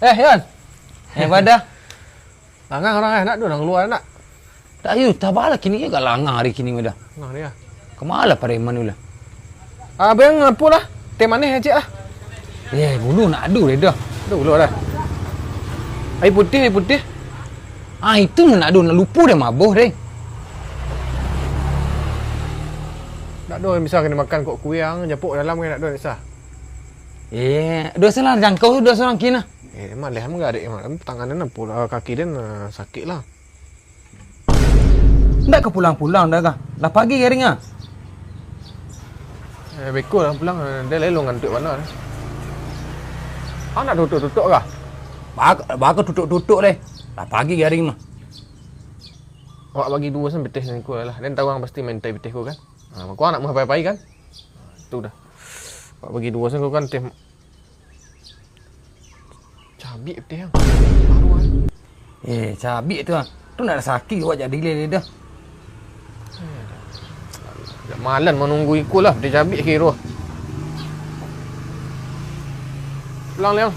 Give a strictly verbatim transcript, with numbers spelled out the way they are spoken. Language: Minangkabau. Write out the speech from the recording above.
Eh, Yon. Eh, Badah. Langang urang, eh, ndak ado urang kalua, ndak? Ndak, yo, tabaa lah kini, agak langang ari kini, Badah. Langang ari, ah. Kama lah pareman tu lah? Ah, abang, apo lah? Teh manih ciek, ah. Eh, gulu ndak ado deh, dah. Ado gulu dah. Aia putiah, aia putiah. Ah, itu ndak ado, ndak lupo deh maboh deh. Ndak ado nan bisa kini makan kok, kuiang, japuk dalam kan ndak ado nan bisa. Eh, duo salah jangkau, duo salah kini. Eh, emang leh, emang gak ada, emang tangan den pula, kaki den, eh, sakik lah. Ndak ka pulang-pulang dah kah? Lah pagi garing ah. Eh, beko lah pulang, eh, den lalu ngantuak bana. Ah, nak tutuak-tutuak kah? Bak-, baka tutuak-tutuak deh. Lah pagi garing mah. Awak bagi duo sen pitih ko lah. Den tahu ang pasti minta pitih ko kan? Ha, mako anak mah pai-pai kan? Ha, itu dah. Awak bagi duo sen ko kan teh Cabiak pitih ang. Baru kan. Eh, cabiak tu ah. Tu nak sakik awak jadi lele dah. Eh, dah. Agak malan manunggu iko lah, pitih cabiak kiro. Pulang, Liang.